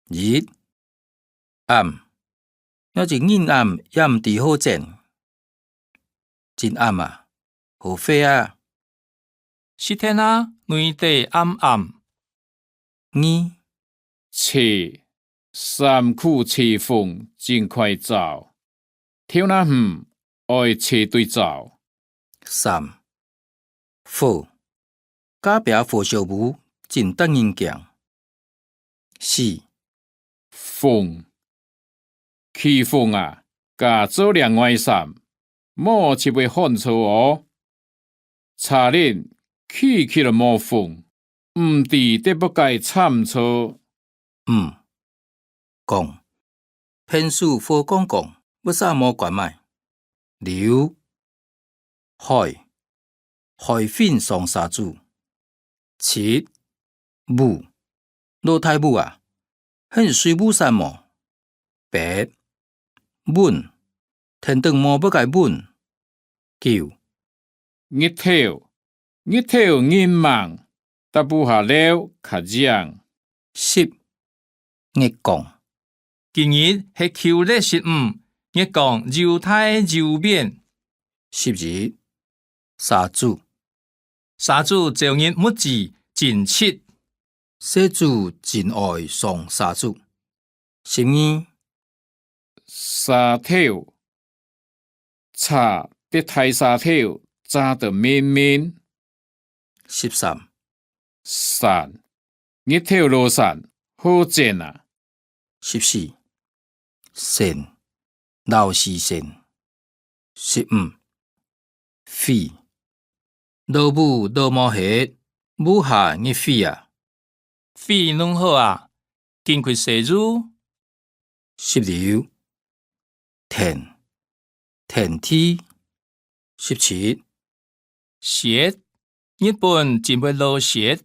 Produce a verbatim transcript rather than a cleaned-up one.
一、暗，若一人暗也毋知好整。真暗啊，好火啊！失電啊，內底暗暗。二、吹，衫褲吹風真快燥，透若遠愛吹對走。三、火，隔壁火燒屋真得人驚。四、風，起風啊，加做領外衫，無就會寒著哦。 車輪起起來無風，毋知跌落該慘著。五、光，便所火光光，為啥無關埋？六、海，海粉上沙子。七、 母，老大母啊，你睡母山無？八、蚊，天頂無別个蚊。九、日頭，日頭恁猛，踏屋下樓較癢。十、月光，今日係舊曆十五，月光又大又圓。十一、沙子， 沙子朝日晡日真直。細子真愛上沙子。十二、沙頭，車跌大沙頭，硩到面面。十三、山，日頭落山，好整啊！ 十四、神，摎死神。十五、水，老母老無忒，屋下入水啊！水弄好啊，緊去洗手。十六、天，天地。十七、雪，日本真會落雪。